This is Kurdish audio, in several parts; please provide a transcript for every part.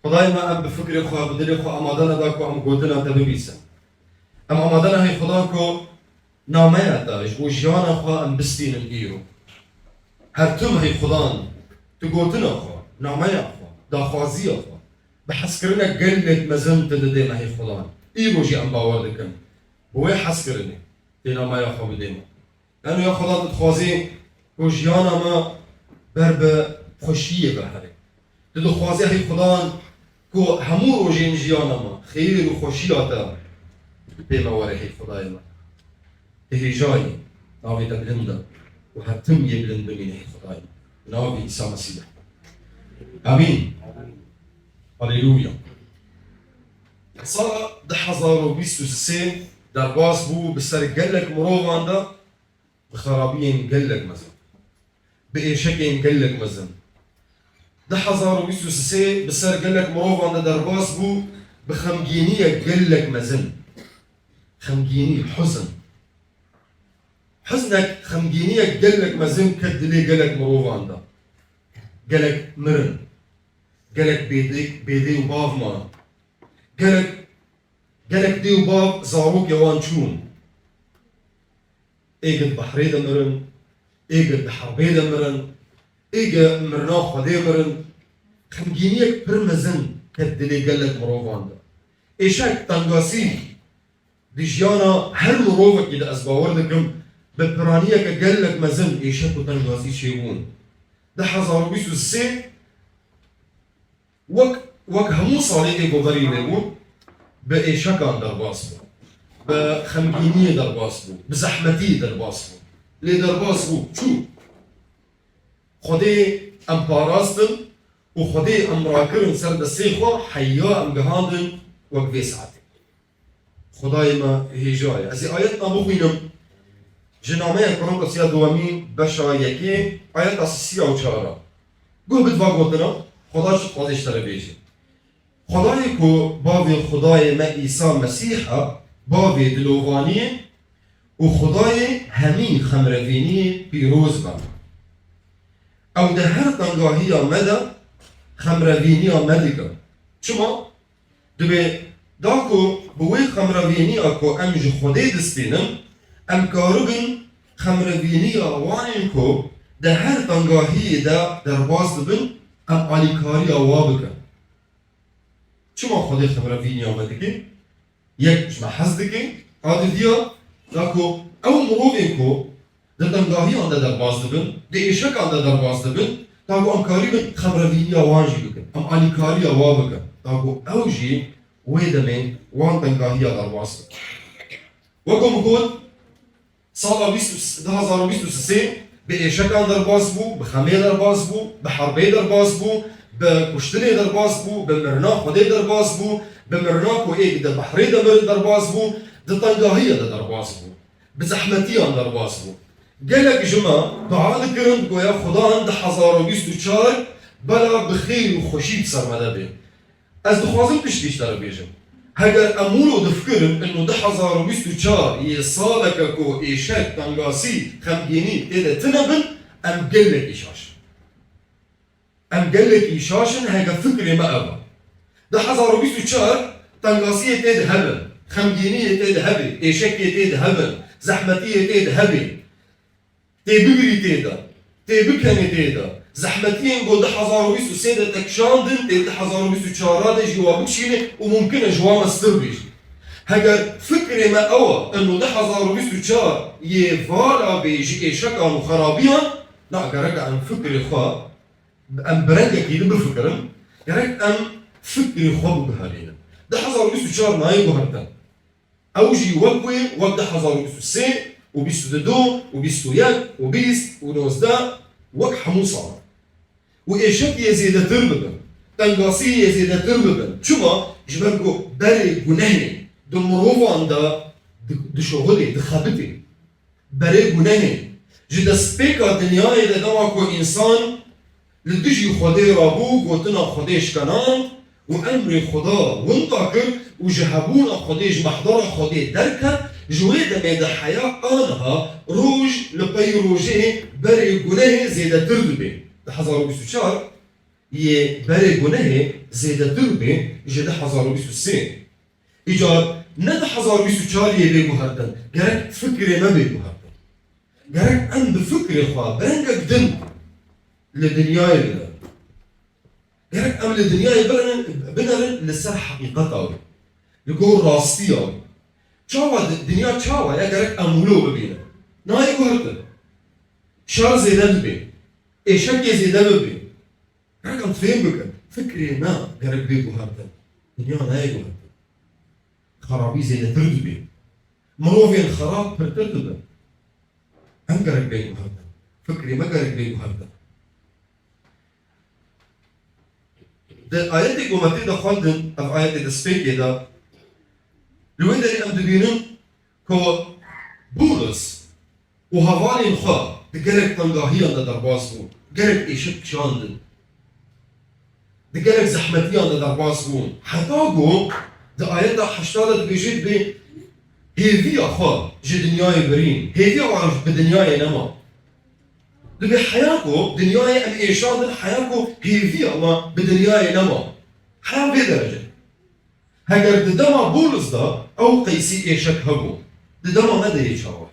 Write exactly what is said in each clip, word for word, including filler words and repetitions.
Xwedayê me, em bi fikrê xwe, bi dilê xwe amade neda ku em gotina te bibîsin. Em amade ne hey Xudan ku nameya te ji bo jiyana xwe em bistînin îro. Her tim hey Xudan, tu gotina xwe, nameya xwe, daxwaziya xwe, bi hezkirina gelek mezin tu didê me hey Xudan. Îro jî em bawer dikin. Bi wê hezkirinê tê nameya xwe bidê me. Eno ya Xudan, tu dixwazî ku jiyana me ber bi xweşiyê ve here. Tu dixwazî hey Xudan ku hemû rojên jiyana me xêr û xweşiya te pê me were hey Xwedayê me. Tu hêja yî, navê te bilind e û her tim yê bilind bimîne hey Xwedayê me. Navê Îsa Mesîh. Amîn. Haleluya. Sala du hezar û bîst û sê derbas bû bi ser gelek mirovan de, bi xerabiyên gelek mezin, bi êşekên gelek mezin. Du hezar û bîst û sê bi ser gelek mirovan de derbas bû, bi xemgîniyek gelek mezin. Xemgînî, huzn. Huznek, xemgîniyek gelek mezin ket dilê gelek mirovan de. Gelek mirin. Gelek bêdê, bêdê û bav man. Gelek, gelek dê û bav zarokê wan çûn. Êgid behrê de mirin, êgid di herbê de mirin, êgid mirina Xwedê mirin. Xemgîniyek pir mezin ket dilê gelek mirovan de. Êşek, tengasî, di jiyana her mirovekî de ez bawer dikim, bi piraniyeke gelek mezin êşek û tengasî çêbûn. Du hezar û bîst û sê wek, wek hemû salê tê ku berî wê bûn, bi êşekan derbas bû, bi xemgîniyê derbas bû, bi zehmetiyê derbas bû. Lê derbas bû, çû. Xwedê em parastin û Xwedê em rakirin ser destê xwe, heya em gihandin wek vê saetê. Xwedayê me hêja ye. Ez ê ayetna bixwînim. Ji nameya Korintosiya duyemîn beşa yekê, ayeta sisiya û çara. Guh bid va gotina, Xweda çi dixwaze ji te re bêje. Xwedayê ku bavê Xwedayê me Îsa Mesîh e, bavê dilovaniyê û Xwedayê hemî xemrevîniyê pîroz be. Ew di her tengahiya me de xemrevîniya me dike. Çima? Dibê, da ku bi wê xemrevîniya ku em ji Xwedê distînin, em karibin xemrevîniya wan ên ku di her tengahiyê de derbas dibin, em alîkariya wa bikin. Çima Xwedê xemrevîniya me dike? Yek ji me hez dike, a diviya, da ku ew mirovên ku di tengahiyan de derbas dibin, di êşekan de derbas dibin, ta ku em karîbin xemrevîniya wan jî bikin, em alîkariya wan bikin, ta ku ew jî wê demê wan tengahiya derbas bikin. Wek ku min got, sala bîst û, du hezar û bîst û sê bi êşekan derbas bû, bi xemê derbas bû, bi herbê derbas bû, bi kuştinê derbas bû, bi mirina Xwedê derbas bû, bi mirina ku êk di behrê de mirin derbas bû, di tengahiyê de derbas bû. Bi zehmetiyan derbas bû. Gelek ji me dua dikirin, goya Xudan du hezar û bîst û çar bela bi xêr û xweşî bi ser me de bê. Ez dixwazim tiştî ji te re bêjim. Heger em wilo difikirin, ino du hezar û bîst û çar yê saleke ku êşek, tengasî, xemgînî tê de tune bin, em gelekî şaş in. Em gelekî şaş in, heke fikrê me ev e. Du hezar û bîst û çar tengasiyê tê de hebin, xemgîniyê tê de hebê, êşekê tê de hebin, zehmetiyê tê de hebê. Tê bigirî tê de, tê bikenê tê de. Zehmetiyên ku du hezar û bîst û sê de te kişandin, tê du hezar û bîst û çar de jî wa bikişînê û mumkin e ji wan mestir bê jî. Heger fikrê me ew e, ino du hezar û bîst û çar yê vala bê ji êşekan û xerabiyan, na gerek em fikrê xwe, em bi rengekî din bifikirin, gerek em fikrê xwe biguherînin. Du hezar û bîst û çar nayê guhertin. Ew jî wek wê, wek du hezar û bîst û sê û bîst û du û bîst û yek û bîst û nozdeh, wek hemû salan. Û êşek yê zêdetir bibin, tengasî yê zêdetir bibin. Çima? Ji ber ku berê gunehê di mirovan de di-, dişuxulê, dixebitê. Berê gunehê. Ji destpêka dinyayê de dema ku însan li dijî Xwedê rabû, gotina Xwedê şkenand û emrê Xweda winda kir û ji hebûna Xwedê, ji mehdara Xwedê derket, ji wê demê de heya aniha roj li pey rojê berê gunehê zêdetir dibê. Di hezar û bîst û çar yê berê gunehê zêdetir bê ji du hezar û bîst û sê. Îcar ne du hezar û bîst û çar yê bê guhertin, gerek fikrê me bê guhertin. Gerek em bi fikrê xwe bi rengek din li dinyayê binerin. Gerek em li dinyayê binerin, binerin li ser heqîqeta wê, li gor rastiya wê. Çawa di-, dinya çawa ye, gerek em wilo bibînin. Nayê guhertin. Şer zêde dibe. Êşekê zêde bibe. Gerek em fêm bikin. Fikrê me gerek bê guhertin. Dinya nayê guhertin. Xerabî zêdetir dibe. Mirovên xerab pirtir dibin. Em gerek bê guhertin. Fikrê me gerek bê guhertin. Di ayetê ku me tê de xwendin, ev ayetê destpêkê de, li wê derê em dibînin ku Bûlis û hevalên xwe di gelek tengahiyan de derbas bûn, gelek êşik kişandin, di gelek zehmetiyan de derbas bûn. Heta ku di ayeta heşta de dibêje, dibê hêviya xwe ji dinyayê birîn, hêviya wan bi dinyayê nema. Dibê heya ku dinyayê em êşandin, heya ku hêviya me bi dinyayê nema. Heya vê derece. Heger di dema Bûlis de ew qeysî êşek hebû, di dema me de yê çawa hebû?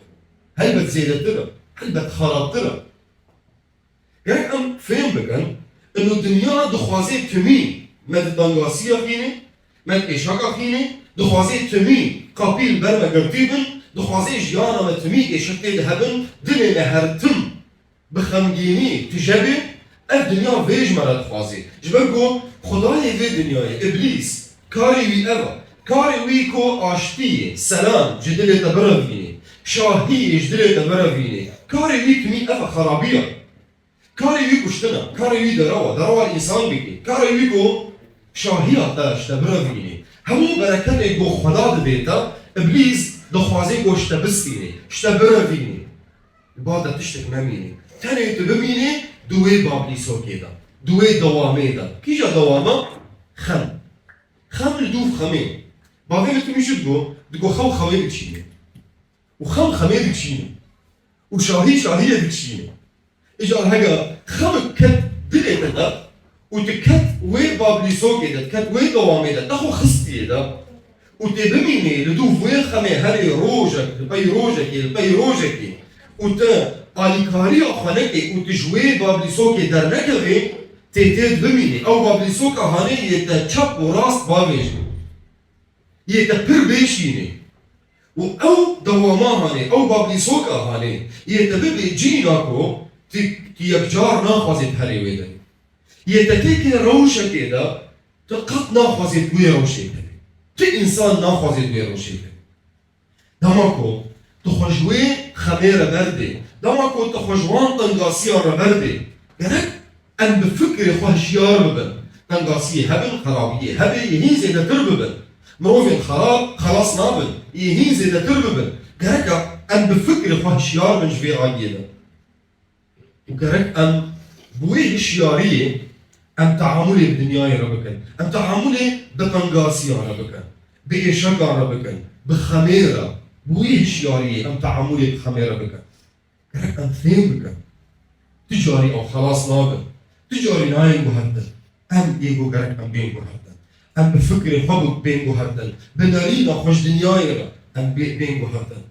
Helbet zêdetir e, helbet xerabtir e. Gerek em fêm bikin, ino dinya dixwazê timî me di tengasiya xînê, me di êşaka xînê, dixwazê timî qapî li ber me girtî bin, dixwazê jiyana me timî êşek tê de hebin, dilê me her tim bi xemgînî tije bê, ev dinya vê ji me re dixwazê. Ji ber ku Xwedayê vê dinyayê, Îblîs, karê wî ev e. Karê wî ku aştiyê, selam ji dilê te birevînê, şahiyê ji dilê te birevînê. Karê wî timî ev e, xerabî ye. Karê wî kuştin e, karê wî derew e, derewa li însan bikê. Karê wî ku şahiya te ji te birevînê. Hemû bereketê ku Xweda didê te, Îblîs dixwazê ku ji te bistînê, ji te birevînê. Li ba te tiştek nemînê. Tenê tu bimînê di wê bablîsokê de, di wê dewamê de. Kîja dewam e? Xem. Xem li dûv xemê. Bavê min tu min jî digot, digot, xem xewê dikişîne. Û xem xemê dikişîne. Û şahî şahiyê dikişîne. Îcar hega xemik ket dilê te de, û tu ket wê bablîsokê de, ket wê dewamê de, te xwe xistiyê de, û tê bimînê li dûv wê xemê herê rojek, li pey rojekê, li pey rojekê, û tu alîkariya xwe nekê û tu ji wê bablîsokê dernekevê, tê tê bimînê. Ew bablîsoka hanê yê te çep û rast bavêje. Yê te pir bêşînê. Û ew dewama hanê, ew bablîsoka hanê, yê te bibê cîna ku tu, tu yekcar naxwazê herê wê de. Yê te têkê rewşekê de, tu qet naxwazê tu wê rewşê de. Tu însan naxwazê tu wê rewşê de. Dema ku tu xwe ji wê xemê re berdê, dema ku tu xwe ji wan tengasiyan re berdê, gerek em bi fikrê xwe hişyar bibin. Tengasiyê hebin, xerabiyê hebe, yê hîn zêdetir bibin. Mirovên xerab xelas nabin, yê hîn zêdetir bibin. Gerek em bi fikrê xwe hişyar bin ji vê aliyê de. Û gerek em bi wê hişyariyê em teamulê bi dinyayê re bikin. Em teamulê bi tengasiyan re bikin. Bi êşekan re bikin. Bi xemê re. Bi wê hişyariyê em teamulê bi xemê re bikin. Gerek em fêm bikin. Tu carî ew xelas nabin. Tu carî nayên guhertin. Em ê ku gerek em bên guhertin. Em bi fikrê xwe bi-, bên guhertin. Bi nerîna xwe ji dinyayê re em bê-, bên guhertin.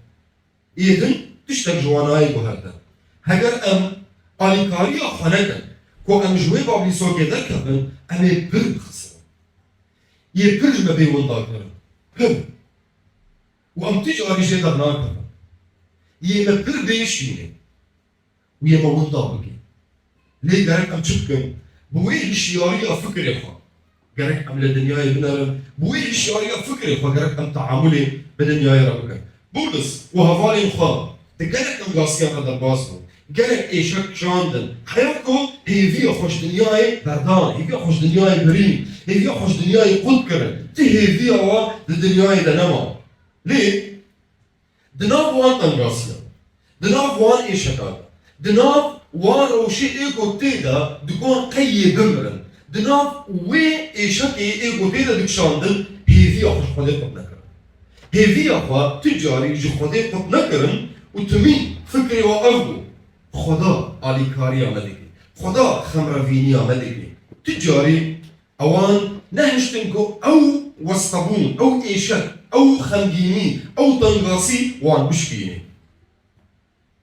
Ê din tiştek ji wan nayê guhertin. Heger em alîkariya xwe nekin ku em ji wê bablîsokê derkevin, em ê pir bixisirin. Yê pir ji me bê winda kirin. Pir. Û em tu carî jê dernakevin. Yê me pir bêşîne. Û yê me winda bike. Lê gerek em çi bikin? Bi wê hişyariya fikrê xwe gerek em li dinyayê binerin. Bi wê hişyariya fikrê xwe gerek em teamulê bi dinyayê re bikin. Bûlis û hevalên xwe di gelek tengasiyan re derbas bûn. Gelek êşek kişandin. Heya ku hêviya xwe ji dinyayê berdan, hêviya xwe ji dinyayê birîn, hêviya xwe ji dinyayê qut kirin. Ti hêviya we di dinyayê de nema. Lê Di nav wan tengasiyan, di nav wan êşekan de, di nav wan rewşê ê ku tê de digon qey yê bimirin, di nav wê êşekê ê ku tê de dikişandin, hêviya xwe ji Xwedê qut nekirin. Hêviya xwe tu carî ji Xwedê qut nekirin û timî fikrê we ev bû, Xweda alîkariya me dike, Xweda xemrevîniya me dike. Tu carî ewan nehiştin ku ew westebûn, ew êşek, ew xemgînî, ew tengasî wan bişkînî.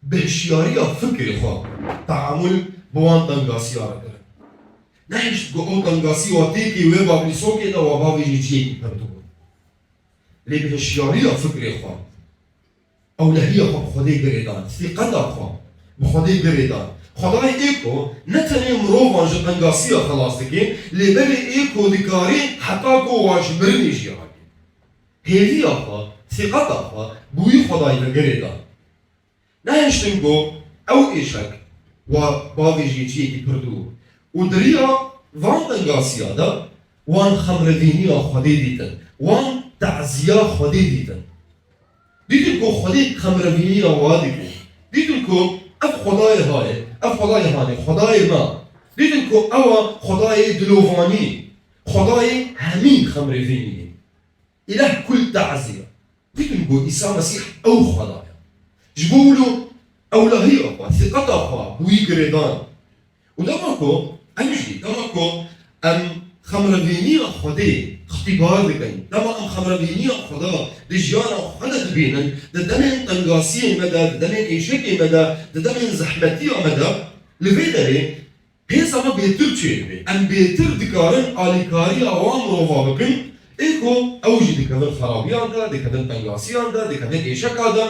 Bi hişyariya fikrê xwe teamul bi wan tengasiya re kirin. Nehişt ku ew tengasî wa têkê wê bablîsokê de wa bavêjî çiyekî pir dibû. Lê bi hişyariya fikrê xwe, ewlehiya xwe bi Xwedê girêdan, sîqeta xwe bi Xwedê girêdan. Xwedayê ê ku ne tenê mirovan ji tengasiya xelas dike, lê belê ê ku dikarê heta ku wa ji mirinê jî rake. Hêviya xwe, sîqeta xwe bi wî Xwedayî ve girêdan. Nehiştin ku ew êşek wa bavêjiyê çiyekî pirtû û di riya van tengasiya de wan xemrevîniya Xwedê dîtin, wan teziya Xwedê dîtin. Dîtin ku Xwedê xemrevîniya wa dike. Dîtin ku ev Xwedayê ha ye, ev Xwedayê hanê, Xwedayê me. Dîtin ku ew e Xwedayê dilovanî, Xwedayê hemî xemrevînî ye. Îleh kul teziya. Dîtin ku Îsa Mesîh ew Xweda ye. Ji bo wilo ewlehiya xwe, sîqeta xwe bi wî girêdan. Û dema ku em jî, dema ku em xemrevîniya Xwedê îxtîbar dikin, dema em xemrevîniya Xweda di jiyana xwe de dibînin, di demên tengasiyên me de, di demên êşekê me de, di demên zehmetiya me de, li vê derê hêza me bêtir çêdibe. Em bêtir dikarin alîkariya wan mirova bikin, ê ku ew jî dikevin xerabiyan de, dikevin tengasiyan de, dikevin êşeka de.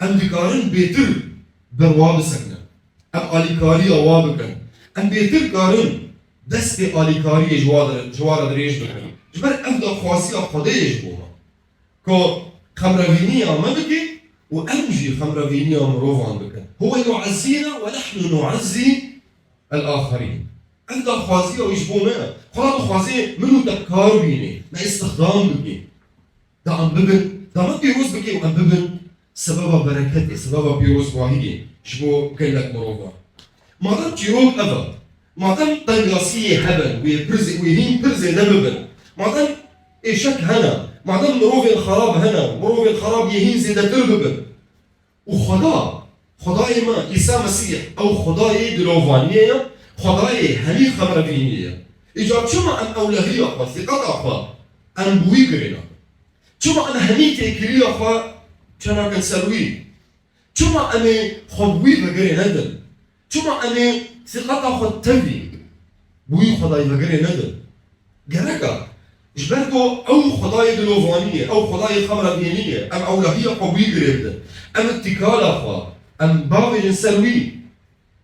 Em dikarin bêtir ber wa bisekinin. Em alîkariya wa bikin. Em bêtir karin destê alîkariyê ji wa de, ji wa re dirêj bikin. Ji ber ev daxwaziya Xwedê ye ji bo me. Ku xemrevîniya me bike û em jî xemrevîniya mirovan bikin. Huwe yu'ezzîna we nehnu nu'ezzî el-axerîn. Ev daxwaziya wî ji bo me ye. Xweda dixwaze min û te bi kar bîne, me îstixdam bike. Da em bibin, da me pîroz bike û em bibin sebeba bereketê, sebeba pîrozbahiyê ji bo gelek mirovan. Madem çîrok ev e, madem tengasiyê hebe, wê pir zê-, wê hîn pir zêde bibin, madem êşek hene, madem mirovên xerab hene, mirovên xerab yê hîn zêdetir bibin. Û Xweda, Xwedayê me, Îsa Mesîh, ew Xwedayê dilovaniyê ye, Xwedayê hemî xemrevîniyê ye. Îcar çima em ewlehiya xwe, sîqeta xwe, em bi wî girê nakin? Çima em hemî têkiliya xwe çênakin ser wî? Çima em ê xwe bi wî ve girê nedin? Çima em ê sîqeta xwe tevî bi wî Xwedayî ve girê nedin? Gerek e. Ji ber ku ew Xwedayê dilovanî ye, ew Xwedayê xemrevînî ye, em ewlehiya xwe bi wî girê bidin. Em îtîkala xwe, em bavêjin ser wî.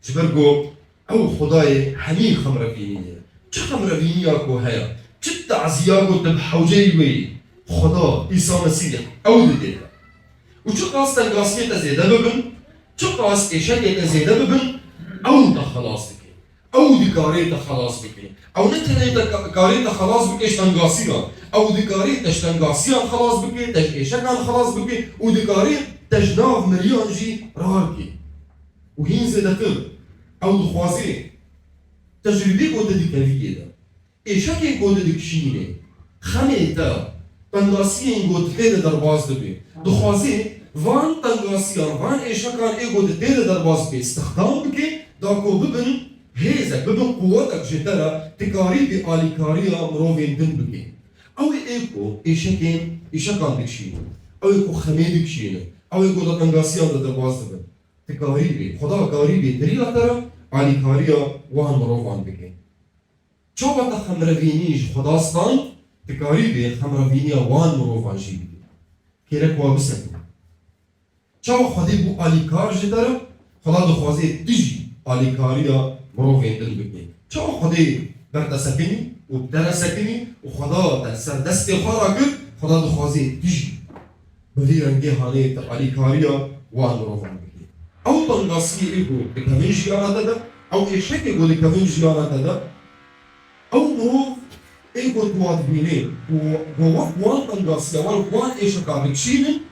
Ji ber ku ew Xwedayê hemî xemrevînî ye. Çi xemrevîniya ku heye, çi teziya ku tu bi hewceyî wê yî, Xweda, Îsa Mesîh, ew didê te. Û çiqas tengasiyê te zêde bibin, çiqas êşekê te zêde bibin, ew te xelas dike. Ew dikarê te xelas bike. Ew ne tenê te ka-, karê te xelas bike ji tengasiyan. Ew dikarê te ji tengasiyan xelas bike, te ji êşekan xelas bike û dikarê te ji nav miriyan jî rarke. Û hîn zêdetir, ew dixwaze tecrîbê ku tu dikevî yê de, êşekên ku tu dikişînê, xemê te, tengasiyên ku tu tê de derbas dibê. Dixwaze van tengasiyan, van êşekan ê ku tu tê de derbas bibê, îstixdam bike, da ku bibin hêzek, bibin quwetek ji te re, tu karî bê alîkariya mirovên din bikî. Ew ê ku êşekên, êşekan dikişînin, ew ê ku xemê dikişînin, ew ê ku di tengasiyan de derbas dibin. Tu karî bê, Xweda karî bê di riya te re alîkariya wan mirovan bike. Çawa te xemrevînî ji Xweda stand, tu karî bê xemrevîniya wan mirovan jî bidî. Kêrek wa bisekine. Çawa Xwedê bû alîkar ji te re, Xweda dixwazê tu jî alîkariya mirovên din bikî. Çawa Xwedê ber te sekinî û bi te re sekinî û Xweda te ser destê xwe rakir, Xweda dixwazê tu jî bi vî rengê hanê tu alîkariya wan mirovan bikî. Ew tengasiyê ê ku dikevin jiyana te de, ew êşekê ku dikevin jiyana te de, ew mirov ê ku tu wa dibînî û ku wek wan tengasiya, wek wan êşeka dikişînin,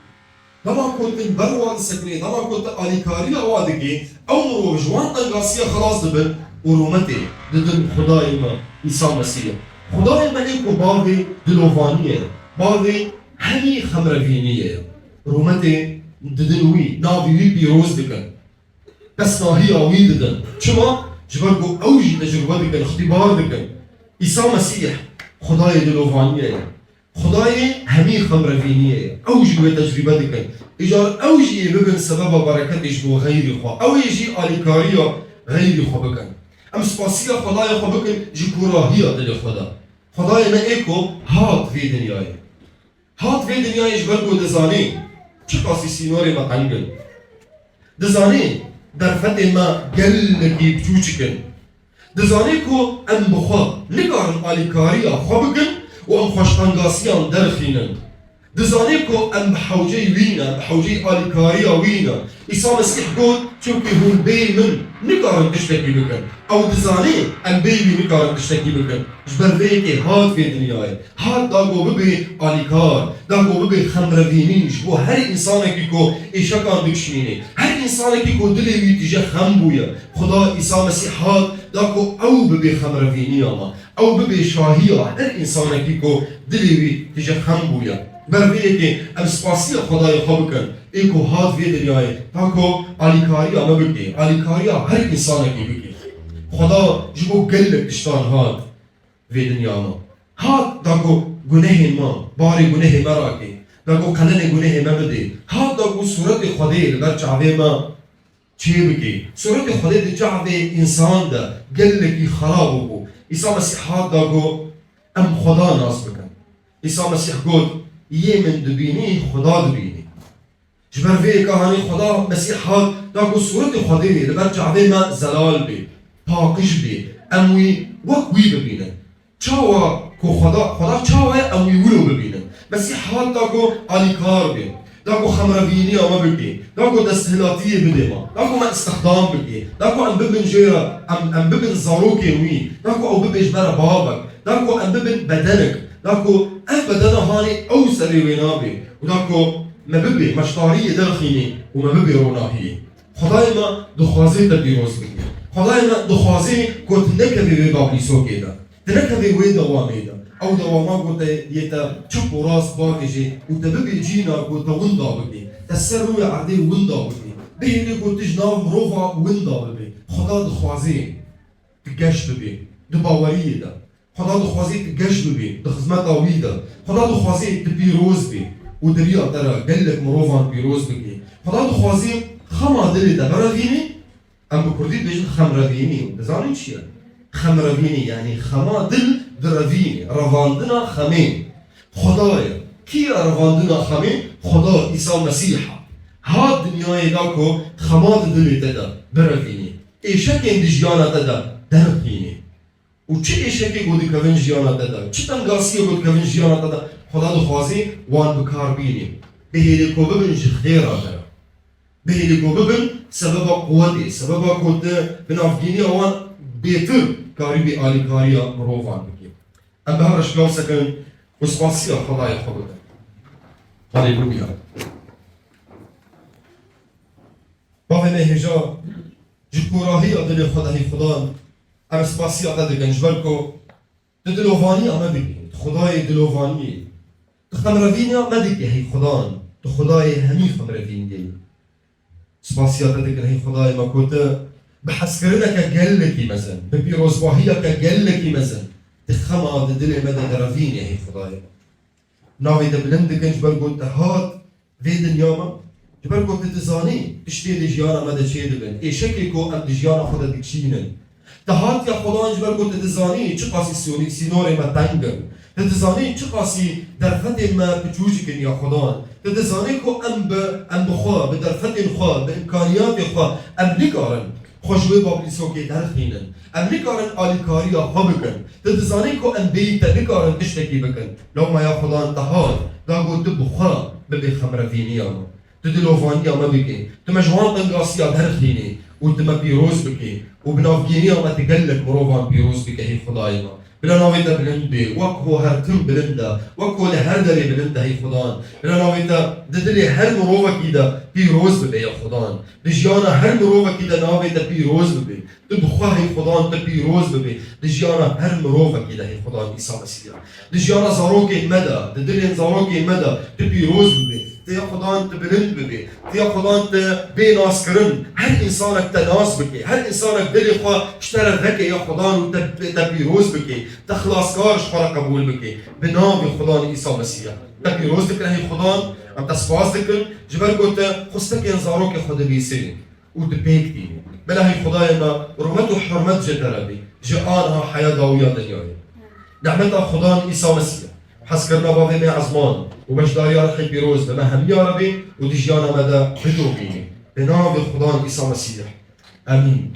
dema ku tu ber wa disekinî, dema ku tu alîkariya wa dikî, ew mirov ji wan tengasiya xelas dibin û rûmetê didin Xwedayê me, Îsa Mesîh. Xwedayê me ê ku bavê dilovaniyê ye, bavê hemî xemrevîniyê ye. Rûmetê didin wî, navê wî pîroz dikin. Pesnahiya wî didin. Çima? Ji ber ku ew jî tecrûbe dikin, îxtîbar dikin. Îsa Mesîh Xwedayê dilovaniyê ye. Xwedayê hemî xemrevîniyê ye. Ew jî wê tecrûbe dikin. Îcar ew jî ê bibin sebeba bereketê ji bo xeyrî xwe. Ew ê jî alîkariya xeyrî xwe bikin. Em spasiya Xwedayê xwe bikin ji kûrahiya dilê xwe de. Xwedayê me ê ku hat vê dinyayê. Hat vê dinyayê ji ber ku dizanê çiqasî sînorê me teng in. Dizanê derfetên me gelekî biçûçik in. Dizanê ku em bi xwe nikarin alîkariya xwe bikin û em xweştengasiyan derxînin. Dizanê ku em bi hewceyî wî ne, bi hewceyî alîkariya wî ne. Îsa Mesîh got, çimkî hûn bêyî min nikarin tiştekî bikin. Ew dizanê em bêyî wî nikarin tiştekî bikin. Ji ber vê yekê hat vê dinyayê. Hat da ku bibe alîkar, da ku bibe xemrevînî ji bo her însanekî ku êşekan dikişînê. Her însanekî ku dilê wî tije xem bûye. Xuda Îsa Mesîh hat da ku ew bibe xemrevîniya me. Ew bibe şahiya her însanekî ku dilê wî tije xem bûye. Ber vê yekê em spasiya Xwedayê xwe bikin. Ê ku hat vê dinyayê, ta ku alîkariya me bike, alîkariya her însanekî bike. Xweda ji bo gelek tiştan hat vê dinya me. Hat da ku gunehên me, barê gunehê me rake, da ku qelenê gunehê me bide. Hat da ku sûretê Xwedê li ber çavê me çê bike. Sûretê Xwedê di çavê însan de gelekî xerab bû. Îsa Mesîh hat da ku em Xweda nas bikin. Îsa Mesîh got, yê min dibînî, Xweda dibînî. Ji ber vê yeka hanî Xweda Mesîh hat da ku sûretê Xwedê li ber çavê me zelal bê, paqij bê. Em wî wek wî bibînin. Çawa ku Xweda, Xweda çawa ye em wî wilo bibînin. Mesîh hat da ku alîkar bê, da ku xemrevîniya me bike, da ku desthilatiyê bide me, da ku me îstixdam bike, da ku em bibin jê re, em, em bibin zarokên wî, da ku ew bibe ji me re bavek, da ku em bibin bedenek, da ku ev bedena hanê ew serê wê nabe û da ku me bibe, me ji tariyê derxînê û me bibe ronahiyê. Xwedayê me dixwaze te pîroz bike. Xwedayê me dixwaze ku tu nekevê wê bablîsokê de. Tu nekevê wê dewamê de. Ew dewama ku te yê te çep û rast bavêje û te bibê cîna ku te winda bibê. Te ser rûyê erdê winda bibê. Bihêlê ku tu ji nav mirova winda bibê. Xweda dixwaze tu geş bibê. Di baweriyê de. Xweda dixwazê tu geş bibî di xizmeta wî de. Xweda dixwazê tu pîroz bî û di riya te re gelek mirovan pîroz bikî. Xweda dixwazê xema dilê te birevînî, em bi kurdî dibêjin xemrevînî. Dizanî çi ye? Xemrevînî, yanî xema dil direvînî, revandina xemê Xweda ye. Kî ye revandina xemê? Xweda, Îsa Mesîh e. Hat dinyayê da ku xema di dilê te de birevînî. Êşekên di jiyana te de derxînî. Û çi êşekê ku dikevin jiyana te de, çi tengasiyê ku dikevin jiyana te de, Xweda dixwazî wan bi kar bînî. Bihêlê ku bibin ji xêra te re. Bihêlê ku bibin sebeba quwetê, sebeba ku tu bi navgîniya wan bêtir karîbî alîkariya mirovan bikî. Em bi hev re şikewt sekin û spasiya Xwedayê xwe bikin. Haleluya. Bavê me hêja, ji kûrahiya dilê xwe de hey Xudan, em spasiya te dikin, ji ber ku tu dilovaniya me dikî, tu Xwedayê dilovaniyê. Tu xemrevîniya me dikî hey Xudan, tu Xwedayê hemî xemrevîniyê. Spasiya te dikin hey Xwedayê me ku tu bi hezkirineke gelekî mezin, bi pîrozbahiyeke gelekî mezin, tu xema di dilê me de direvînî hey Xwedayê me. Navê te bilind dikin ji ber ku te hat vê dinya me. Ji ber ku tu dizanî tiştê di jiyana me de çêdibin. Êşekê ku em di jiyana xwe de dikişînin. Te hat ya Xudan ji ber ku tu dizanî çiqasî sînorê me teng in. Tu dizanî çiqasî derfetên me piçûçik in ya Xudan. Tu dizanî ku em bi, em bi xwe, bi derfetên xwe, bi îmkaniyatê xwe em nikarin xwe ji wê bablîsokê derxînin. Em nikarin alîkariya xwe bikin. Tu dizanî ku em bêyî te nikarin tiştekî bikin. Lewma ya Xudan te hat, da ku tu bi xwe bibê xemrevîniya me. Tu dilovaniya me bikî. Tu me ji wan tengasiya derxînî û tu me pîroz bikî û bi navgîniya me tu gelek mirovan pîroz bikî hey Xwedayê me. Bila navê te bilind bê, wek ku her tim bilind e, wek ku li her derê bilind e hey Xudan. Bila navê te di dilê her mirovekî de pîroz bibe ya Xudan. Di jiyana her mirovekî de navê te pîroz bibe. Tu bi xwe hey Xudan tu pîroz bibê. Di jiyana her mirovekê de hey Xudan Îsa Mesîh ya. Di jiyana zarokên me de, di dilên zarokên me de tu pîroz bibê. Tu ya Xudan tu bilind bibê. Tu ya Xudan tu bê naskirin. Her însanek te nas bike. Her însanek dilê xwe ji te re veke ya Xudan û te, te pîroz bike. Te xilaskar ji xwe re qebûl bike. Bi navê Xudan Îsa Mesîh ya. Te pîroz dikin hey Xudan. Em te spas dikin. Ji ber ku te xwestekên zarokê xwe dibîsînî û tu pêk tînî. Bila hey Xwedayê me, rûmet û hurmet ji te re bî, ji aniha heya dawiya dinyayê. Nehmeta Xudan Îsa Mesîh, hezkirina Bavê me ezman û beşdariya Rihê Pîroz bi me hemiya re bî û di jiyana me de bidomînî. Bi navê Xudan Îsa Mesîh. Emîn.